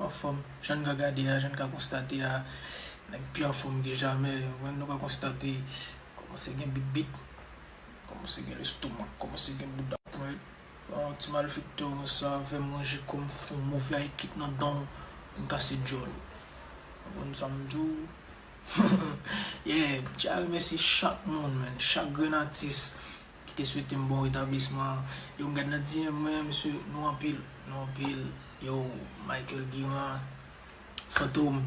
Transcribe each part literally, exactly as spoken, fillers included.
Anfòm, jan n ka gade a, jan n ka konstate a, nèg pi anfòm ke jamè, ou konprann, nou ka konstate, kòmanse gen bit bit, kòmanse gen lestomak, kòmanse gen bouda pwent. Yon ti malfektè konsa, fè manje kòm fou, move ekip nan dan w, vin kase djòl ou. Ou konprann sa m di w? Yeah, m tya remèsye chak moun, man, chak grenn atis ki te swete m bon retablisman. Yo, m gad nan D M mwen, mesye, nou anpil, nou anpil. Yo, Michael Guiran, Fantom,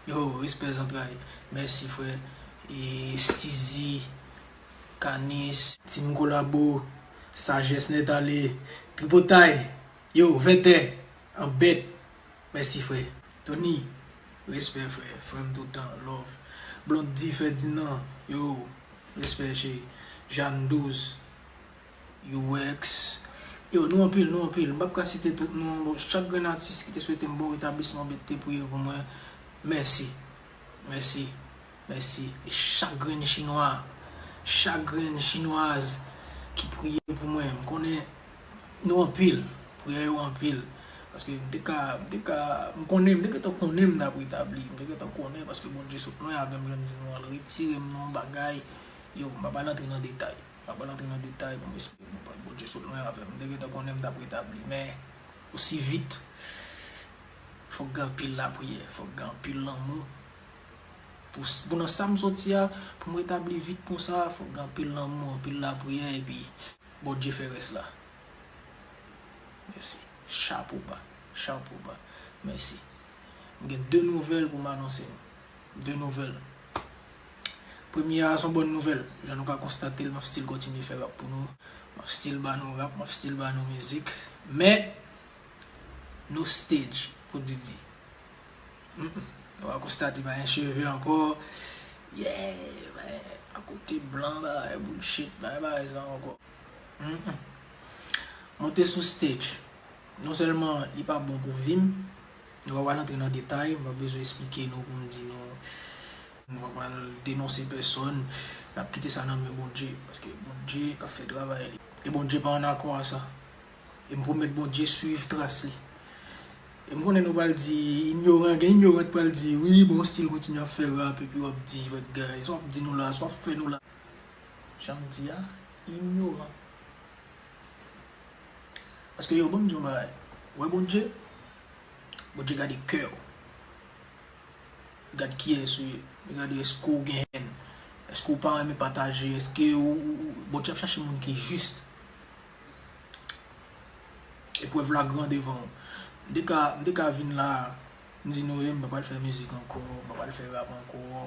yo, respè zantray. Mèsi, frè. E Steezy, Kanis, Team Kolabo, Sajès Nèt Ale, Tripotay, yo, Vètè, Anbèt. Mèsi, frè. Tony, respè, frè. Frè m toutan, love. Blondy Ferdinand, yo, respè, cheri. Jeanne Douze, U X. Yo, nou anpil, nou anpil. M p ap ka site tout non. Bon, chak grenn atis ki te swete m bon retablisman, te priye pou mwen. Mèsi. Mèsi. Mèsi. E chak grenn chinwa, chak grenn chinwaz ki priye pou mwen. M konnen nou anpil. Priyè yo anpil. Paske m te ka, m te ka, m konnen, m te gentan konnen m t ap retabli. M te gentan konnen paske Bondye sot lwen avè m, jan m di nou an, l retire m nan yon bagay. Yo, m pa pral antre nan detay. M pa pral antre nan detay pou m esplike nou, Bondye sot lwen avè m. M te gentan konnen m t ap retabli. Men, osi vit, fòk gen anpil lapriyè, fòk gen anpil lanmou. Pou, pou nan sa m soti a, pou m retabli vit konsa, fòk gen anpil lanmou, anpil lapriyè, epi Bondye fè rès la. Mèsi. Chapo ba. Chapo ba. Mèsi. M gen de nouvèl pou m anonse nou. De nouvèl. Premye a, se yon bòn nouvèl. Jan nou ka konstate l, m ap still kontinye fè rap pou nou. M ap still ba nou rap, m ap still ba nou mizik. Men, no stage pou Didi. Mm, mm. Nou va konstate pa gen cheve ankò. Yeah, men, akote blan, bagay bullshit, bagay, bagay sa ankò. Mm, mm. Monte sou stage. Non sèlman li pa bon pou vi m, nou pa pral antre nan detay, m pa bezwen esplike nou pou m di nou, nou pa pral denonse pèsòn, n ap kite sa nan men Bondye, paske Bondye k ap fè travay li. E Bondye pa an akò a sa. E m pwomèt Bondye swiv tras li. E m konnen nou pral di, inyoran, gen inyoran k pral di, wi, bon, still kontinye ap fè rap, epi w ap di, wè, guys, w ap di nou la, sa w ap fè nou la. Jan m di a, inyoran. Paske yo, ban m di yon bagay. Wè Bondye, Bondye gade kè w. Gad kiyès ou ye. Li gade èske w gen hèn. Èske w pa renmen pataje. Èske ou, ou, ou, Bondye ap chache moun ki jis. Eprèv la gran devan w. M te ka, m te ka vin la, m di nou, e, m pa pral fè mizik ankò, m pa pral fè rap ankò.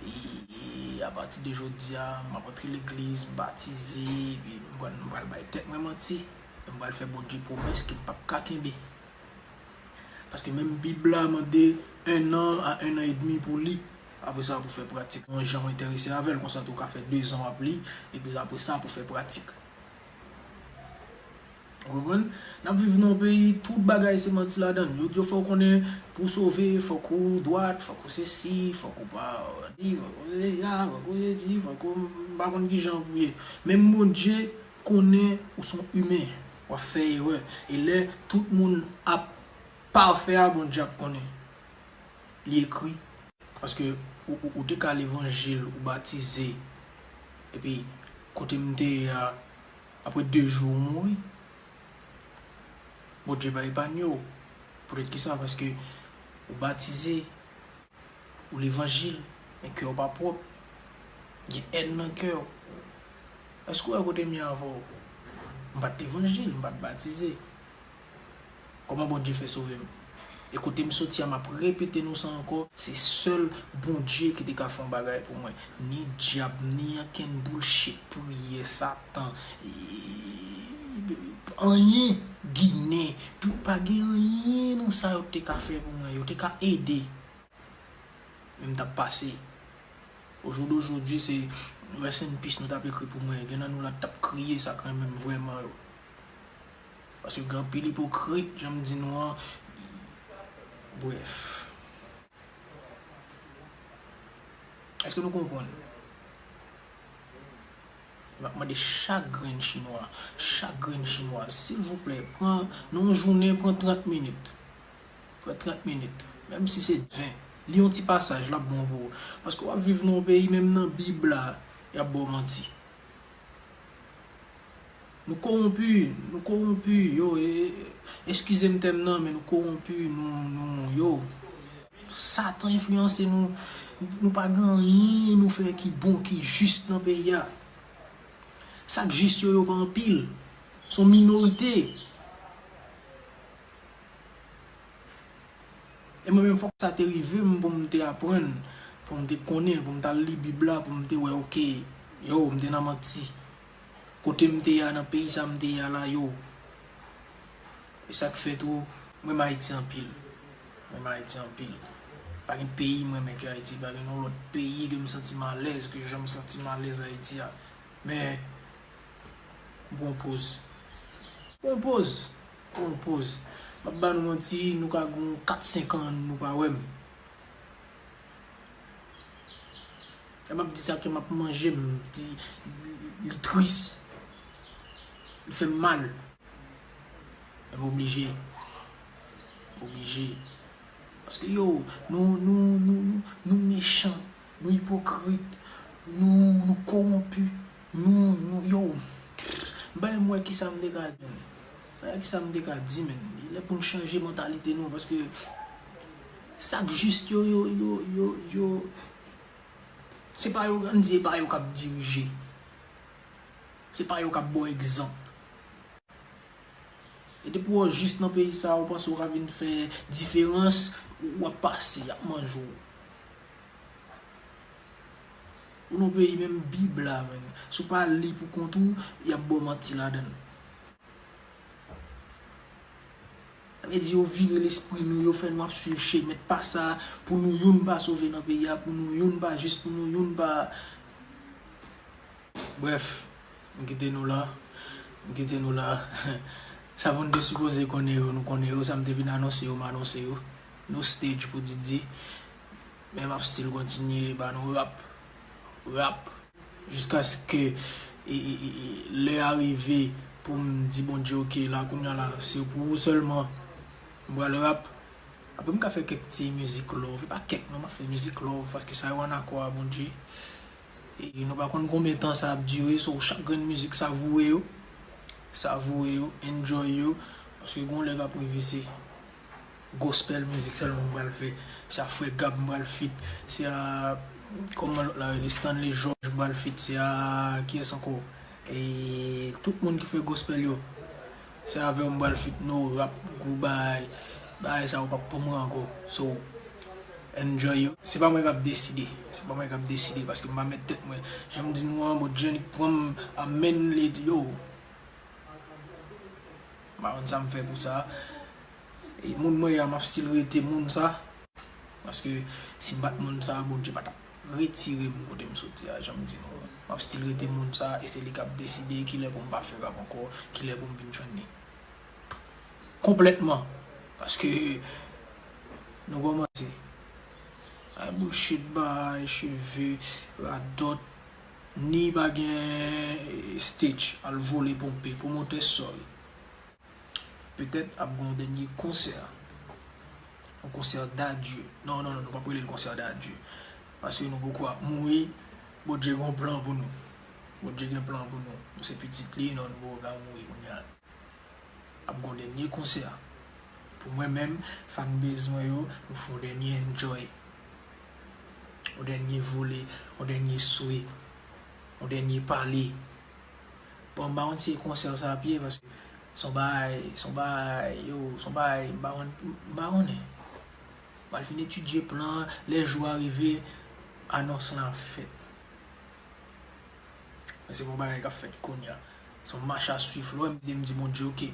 E, e, apati de jodi a, m ap antre legliz, m batize, epi m pral, m pral bay tèt mwen manti. E m pral fè Bondye pwomès ke m p ap ka kenbe. Paske menm Bib la mande un an a un an edmi pou li. Apre sa, pou fè pratik. Yon jan w enterese avè l, konsa tou w ka fè dezan w ap li, epi apre sa, pou fè pratik. Ou konprann? N ap viv nan yon peyi, tout bagay se manti ladan l. Yo di w fò w konnen pou w sove, fòk ou dwat, fòk ou sesi, fòk ou pa di, fòk ou sesi la, fòk ou sesi, fòk ou m pa konn kijan pou ye. Menm Bondye konnen ou se yon imen, w ap fè erè. E lè tout moun ap pafè a, Bondye ap konnen. Li ekri. Paske ou, ou, ou te ka levanjil, ou batize, epi kote m te ye a, apre de jou ou mouri. Bondye pa epanye w. Poutèt kisa? Paske ou batize, ou levanjil, men kè w pa pwòp. Gen hèn nan kè w. Èske w wè kote m ye avè w? M pa t levanjil, m pa t batize. Kòman Bondye fè sove m? E kote m soti a, m ap repete nou sa ankò, se sèl Bondye ki te ka fè yon bagay pou mwen. Ni dyab, ni ankenn bullshit, priyè, Satan, e, anyen, Ginen, tout pa gen anyen nan sa yo te ka fè pou mwen, yo te ka ede. Men m t ap pase. Au jour d'aujourd'hui, se rest in peace nou t ap ekri pou mwen. Gen nan nou la t ap kriye sa k renmen m vrèman yo. Paske gen anpil ipokrit, jan m di nou an. Brèf. Èske nou konprann? M ap mande chak grenn chinwa, chak grenn chinwaz, silvouplè, pran, nan yon jounen, pran trant minit. Fè trant minit. Menm si se ven. Li yon ti pasaj, l ap bon pou ou. Paske w ap viv nan yon peyi, menm nan Bib la, y ap ba w manti. Nou kowonpi, nou kowonpi, yo, e, e, eskize m tèm nan, men nou kowonpi, nou, nou, yo. Satan enfliyanse nou, nou pa gen anyen nou fè ki bon, ki jis nan peyi a. Sa k jis yo, yo pa anpil. Se yon minorite. E mwen menm, fòk sa te rive m pou m te aprann, pou m te konnen, pou m t al li Bib la, pou m te wè, oke, yo, m te nan manti. Kote m te ye a, nan peyi sa m te ye a la, yo. E sa k fè tou, m renmen Ayiti anpil. M renmen Ayiti anpil. Pa gen peyi m renmen ke Ayiti, pa gen yon lòt peyi ke m santi m alèz, ke jan m santi m alèz Ayiti a. Men, m pran yon poz. M pran yon poz. M pran yon poz. M ap ba nou manti, nou ka gen kat, senk an, nou pa wè m. Lè m ap di sa, kè m ap manje m, di, li tris. Li fè m mal. Men m oblije. M oblije. Paske yo, nou, nou, nou, nou, nou mechan, nou ipokrit, nou, nou kowonpi, nou, nou, yo. M pa menm wè kisa m te ka di, men. M pa wè kisa m te ka di, men. Li lè pou n chanje mantalite nou, paske sa k jis yo, yo, yo, yo, yo, se pa yo, ann di, e pa yo k ap dirije. Se pa yo k ap ba w egzanp. E depi w jis nan peyi sa, ou panse w ka vin fè diferans, w ap pase, y ap manje w. Ou nan peyi, menm Bib la, menm, si w pa li pou kont ou, y ap ba w manti ladan l. Sa vle di yo vire lespri nou, yo fè nou ap swiv chemen pa sa, pou nou youn pa sove nan peyi a, pou nou youn pa jis, pou nou youn pa. Brèf, m kite nou la. M kite nou la. Sa pou n te sipoze konnen yo, nou konnen yo. Sa m te vin anonse yo, m anonse yo. No stage pou Didi. Men m ap still kontinye ba nou rap. Rap. Jiskaske e, e, e, e, lè a rive pou m di Bondye, oke, la, kounye a la, se pou ou sèlman m pral rap. Apre, m ka fè kèk ti mizik love. E pa kèk, non, m ap fè mizik love, paske sa yo ann akò a Bondye. E nou pa konn konbyen tan sa ap dire, so chak grenn mizik, savourer yo. Savourer yo, enjoy yo. Paske gon lè k ap rive, se gospel mizik sèlman m pral fè. Se a Frè Gab m pral feat. Se a, kòman lòt la rele, Stanley George m pral feat. Se a, kiyès ankò? E tout moun ki fè gospel yo. Se avè w m pral feat, no rap, gwo bagay. Bagay sa yo p ap pou mwen ankò. So, enjoy yo. Se pa mwen k ap deside. Se pa mwen k ap deside, paske m pa mèt tèt mwen. Jan m di nou an, Bondye li pran m a men li, yo. M pa konn sa m fè pou sa. E moun mwen ye a, m ap still rete moun sa. Paske si m pa t moun sa, Bondye pa t ap retire m kote m soti a, jan m di nou an. M ap still rete moun sa, e se li k ap deside kilè pou m pa fè rap ankò, kilè pou m vin jwenn li. Konplètman. Paske nou kòmanse. Ay bullshit, bay cheve, radòt, ni pa gen stage, al vole ponpe, pwomotè, sorry. Petèt ap gen yon dènye konsè. Yon konsè d'adieu. Non, non, non, nou p ap rele l konsè d'adieu. Paske nou poko ap mouri. Bondye gen yon plan pou nou. Bondye gen plan pou nou. Nou se pitit li, non, nou poko ka mouri kounye a. Ap gen yon dènye konsè. Pou mwen menm, fanbase mwen yo, nou fè yon dènye enjoy. Yon dènye vole, yon dènye swe, yon dènye pale. Bon, m pa konn si e konsè sa ap ye, paske se yon bagay, se yon bagay, yo, se yon bagay, m pa konn, m pa konnen. M pral fin etidye plan an, lè jou a rive, anons lan ap fèt. Men se pa yon bagay k ap fèt kounye a. Se yon mach a swiv, lè w wè m di, m di Bondye, oke,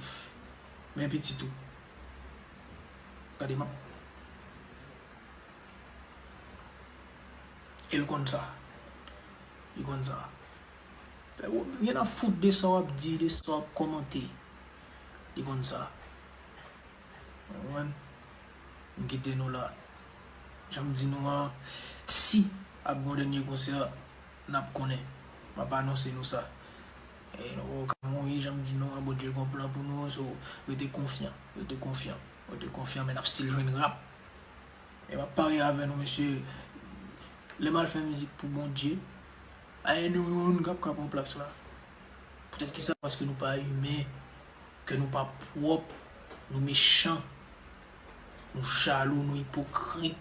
men pitit ou. Gade, m ap E l konn sa. Li konn sa. Ryen ap fout de sa w ap di, de sa w ap kòmante. Li konn sa. Ou konprann? M kite nou la. Jan m di nou an, si ap gen yon dènye konsè, n ap konnen. M ap anonse nou sa. E nou poko ka mouri, jan m di nou an, Bondye gen yon plan pou nou, so, rete konfyan, rete konfyan. Mwen te konfyan, men n ap still jwenn rap. E m ap parye avè nou, mesye. Lè m al fè mizik pou Bondye, a gen nou youn k ap ka pran plas la. Poutèt ki sa? Paske nou pa imen, kè nou pa pwòp, nou mechan, nou jalou, nou ipokrit.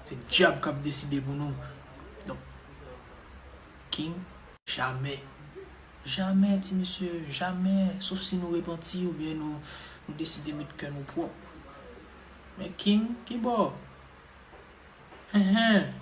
Se dyab k ap deside pou nou. Donk, King, jamè. Jamè, ti mesye, jamè. Sof si nou repanti oubyen nou, nou deside met kè nou pwòp. Men King, ki bò? Hen, hen.